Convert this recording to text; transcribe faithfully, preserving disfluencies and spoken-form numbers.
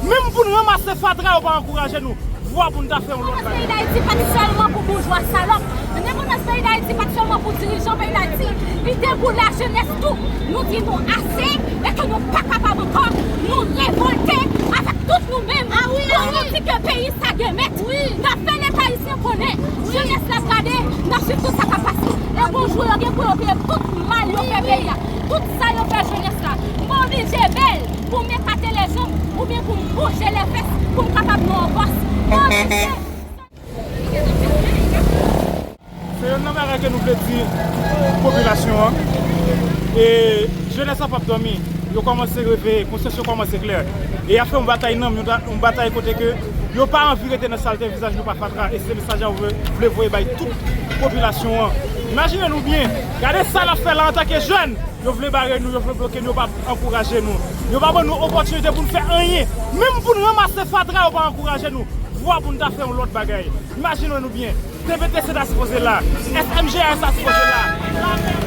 Menm pou n ranmase fatra, yo pa ankouraje nou. Vwa pou n ta fè yon lòt bagay. Peyi Dayiti pa t sèlman pou boujwa salòp. Endepandans peyi Dayiti pa t sèlman pou dirijan peyi Dayiti. Li te pou lajenès tou. Nou di nou ase e ke nou pa kapab ankò. Nou revòlte avèk tout nou menm. Pou nou di ke peyi sa gen mèt. N ap fè Leta ayisyen konnen. Jenès la ap gade, n ap swiv tout sa k ap pase. E bonjou yo gen pou yo peye tout mal yo fè peyi a. Tout sa yo fè jenès la. M pa oblije bèl pou m ekate lèjanm oubyen pou m bouje lèfès pou m kapab nan yon pòs. M pa oblije. Se youn nan bagay ke nou vle di popilasyon an. E jenès la p ap dòmi. Yo kòmanse reveye, konsyans yo kòmanse klè. E y ap fè yon batay nanm, yon, yon batay kote ke yo pa anvi rete nan salte, vizaj nou pa fatra. E se mesaj la yo vle, vle voye bay tout popilasyon an. Imajine nou byen, gade sa n ap fè la antanke jèn. Yo vle bare nou, yo vle bloke nou, yo pa ankouraje nou. Yo pa ban nou opòtinite pou n fè anyen. Menm pou n ranmase fatra, yo pa ankouraje nou. Vwa pou n ta fè yon lòt bagay. Imajine nou byen. T V T C ta sipoze la. S M G S ta sipoze la.